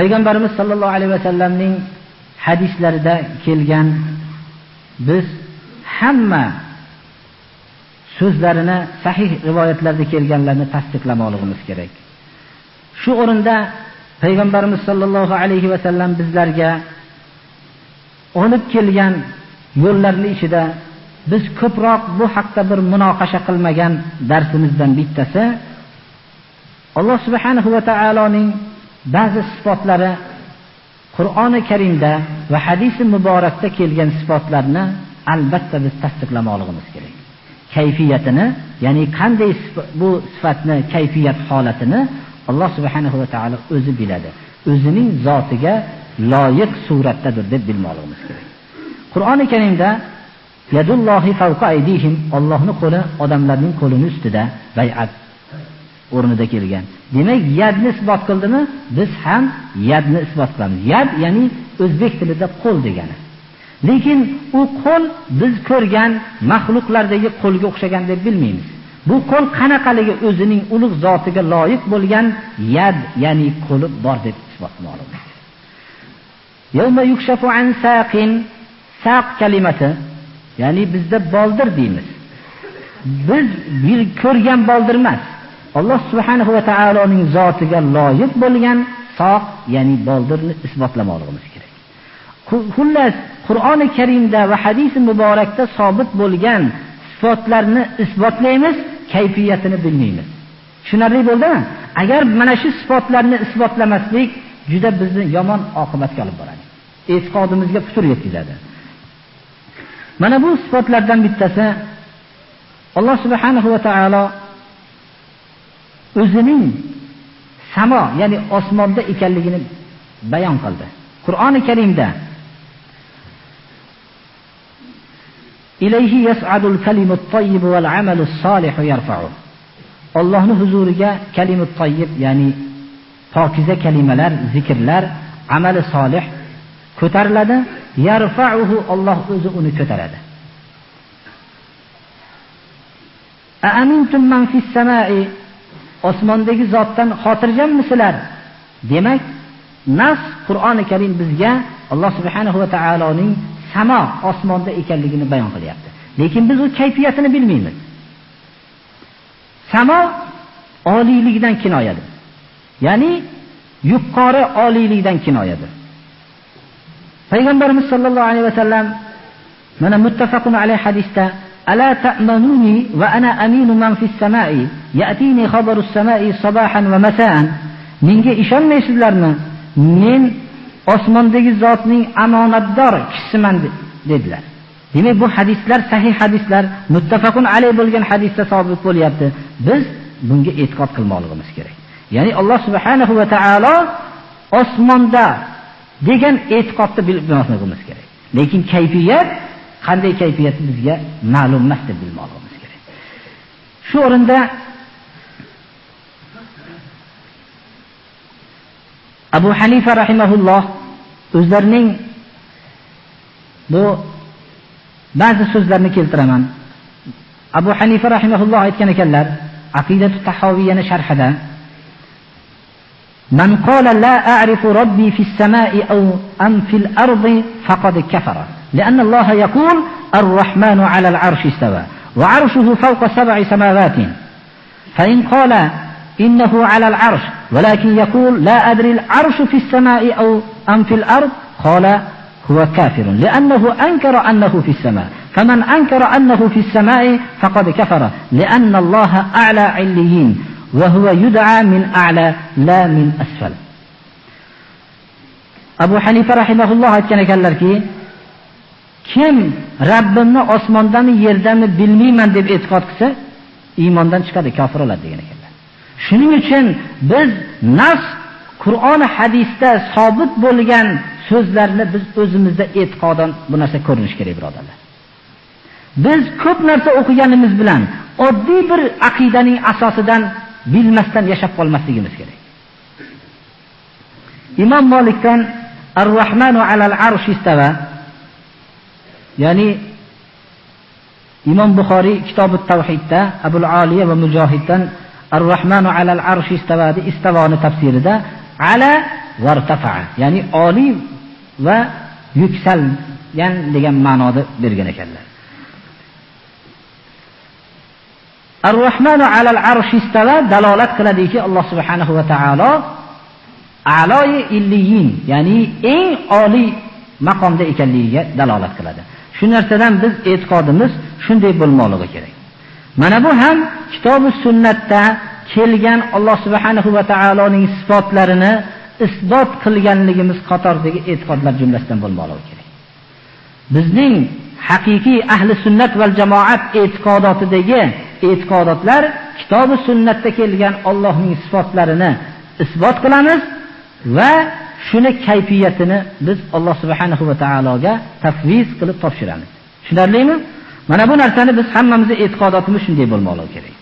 Payg'ambarimiz sallallohu alayhi vasallamning hadislarida kelgan biz hamma so'zlarini sahih rivoyatlarda kelganlarni tasdiqlamoqligimiz kerak. Shu o'rinda Payg'ambarimiz sallallohu alayhi vasallam bizlarga olib kelgan yo'llarning ichida biz ko'proq bu haqda bir munoqasha qilmagan darsimizdan bittasi Alloh subhanahu va taoloning ba'zi sifatlari Qur'oni Karimda va hadisi muborakda kelgan sifatlarni albatta biz tasdiqlamoqligimiz kerak. Kayfiyatini, ya'ni qanday bu sifatni kayfiyat holatini Alloh subhanahu va taolo o'zi biladi. O'zining zotiga loyiq suratdadir deb bilmoqligimiz kerak. Qur'oni Karimda yadullohi fawqa aydihim, Allohning qo'li odamlarning qo'lining ustida bay'at o'rnida kelgan. Demak, yadni isbot qildimi? Biz ham yadni isbot qilamiz. Yad ya'ni o'zbek tilida qo'l degani. Lekin u qo'l biz ko'rgan maxluqlardagi qo'lga o'xshagan deb bilmaymiz. Bu qo'l qanaqaligi o'zining ulug' zotiga loyiq bo'lgan yad, ya'ni qo'li bor deb isbot qilamiz. Yawma yukshafu an saqin, saq kalimasi, ya'ni bizda boldir deymiz. Biz bir ko'rgan boldir emas. Alloh subhanahu va taoloning zotiga loyiq bo'lgan soq, ya'ni boldirni isbotlamoqligimiz kerak. Xullas, Qur'oni Karimda va hadisi muborakda sobit bo'lgan sifatlarni isbotlaymiz, kayfiyatini bilmaymiz. Tushunarli bo'ldimi? Agar mana shu sifatlarni isbotlamaslik juda bizni yomon oqibatga olib boradi. E'tiqodimizga putur yetkazadi. Mana bu sifatlardan bittasi Alloh subhanahu va taolo o'zining samo, ya'ni osmonda ekanligini bayon qildi. Qur'oni Karimda ilayhi yas'adul kalimut tayyib val amalus solih yarfa'u. Allohning huzuriga kalimut tayyib, ya'ni pokiza kalimalar, zikrlar, amali solih ko'tariladi. Yarfa'uhu, Alloh o'zi uni ko'taradi. A amintum man fis samai, osmondagi zotdan xotirjammisizlar? Demak, nas Qur'oni Karim bizga Alloh subhanahu va taoloning samo, osmonda ekanligini bayon qilyapti. Lekin biz u kayfiyatini bilmaymiz. Samo oliylikdan kinoyadir. Ya'ni yuqori oliylikdan kinoyadir. Payg'ambarimiz sollallohu alayhi vasallam mana muttafaqun alayh hadisda ala ta'manuni va ana aminu man fis samai ya'tini khabarus samai sabahan va masaan. Menga ishonmaysizlarmi? Men osmondagi zotning omonatdor kishisiman dedilar. Demak, bu hadislar sahih hadislar, muttafaqun alayh bo'lgan hadisda sobit bo'lyapti. Biz bunga e'tiqod qilmoqligimiz kerak. Ya'ni Alloh subhanahu va taolo osmonda degan e'tiqodni bilmoqligimiz kerak. Lekin kayfiyat qanday kayfiyati bizga ma'lum emas deb bilmoqligimiz kerak. Shu o'rinda Abu Hanifa rahimahulloh o'zlarining bu ba'zi so'zlarini keltiraman. Abu Hanifa rahimahulloh aytgan ekanlar, Aqidatu Tahoviyani sharhida Man qala la a'rifu robbi fis samai aw am fil ardi faqad kafara. لأن الله يقول الرحمن على العرش استوى وعرشه فوق 7 سماوات. فإن قال إنه على العرش ولكن يقول لا أدري العرش في السماء أو أم في الأرض قال هو كافر لأنه أنكر أنه في السماء، فمن أنكر أنه في السماء فقد كفر لأن الله أعلى عليين وهو يدعى من أعلى لا من أسفل. Abu Hanifa rahimahulloh aytgan ekanlarki, kim Rabbimni osmondami yerdami bilmayman deb e'tiqod qilsa, iymondan chiqadi, kofir bo'ladi degan ekanlar. Shuning uchun biz nas Qur'on hadisda sobit bo'lgan so'zlarni biz o'zimizda e'tiqodan bu narsa ko'rinishi kerak, birodarlar. Biz ko'p narsa o'qiganimiz bilan oddiy bir aqidaning asosidan bilmasdan yashab qolmasligimiz kerak. Imom Malikdan Ar-Rahmanu alal arsh istawa, ya'ni Imom Buxoriy Kitobut Tavhidda Abul Oliya va Mujohiddan Ar-Rahmanu alal arsh istawa istavoni tafsirida ala vartafa'a, ya'ni oliy va yuksalgan degan ma'noda bergan ekanlar. Ar-Rahmanu alal arshi istawa dalolat qiladiki, Alloh subhanahu va taolo a'loyi illiyin, ya'ni eng oliy maqomda ekanligiga dalolat qiladi. Shu narsadan biz e'tiqodimiz shunday bo'lmoqligi kerak. Mana bu ham kitobi sunnatda kelgan Alloh subhanahu va taoloning sifatlarini isbot qilganligimiz qatoridagi e'tiqodlar jumlasidan bo'lmoqligi kerak. Bizning haqiqiy ahli sunnat val jamoat e'tiqodotidagi e'tiqodotlar kitobi sunnatda kelgan Allohning sifatlarini isbot qilamiz va shuni kayfiyatini biz Alloh subhanahu va taologa tafviz qilib topshiramiz. Tushunarlimi? Mana bu narsani biz hammamizning e'tiqodotimiz shunday bo'lmoqligi kerak.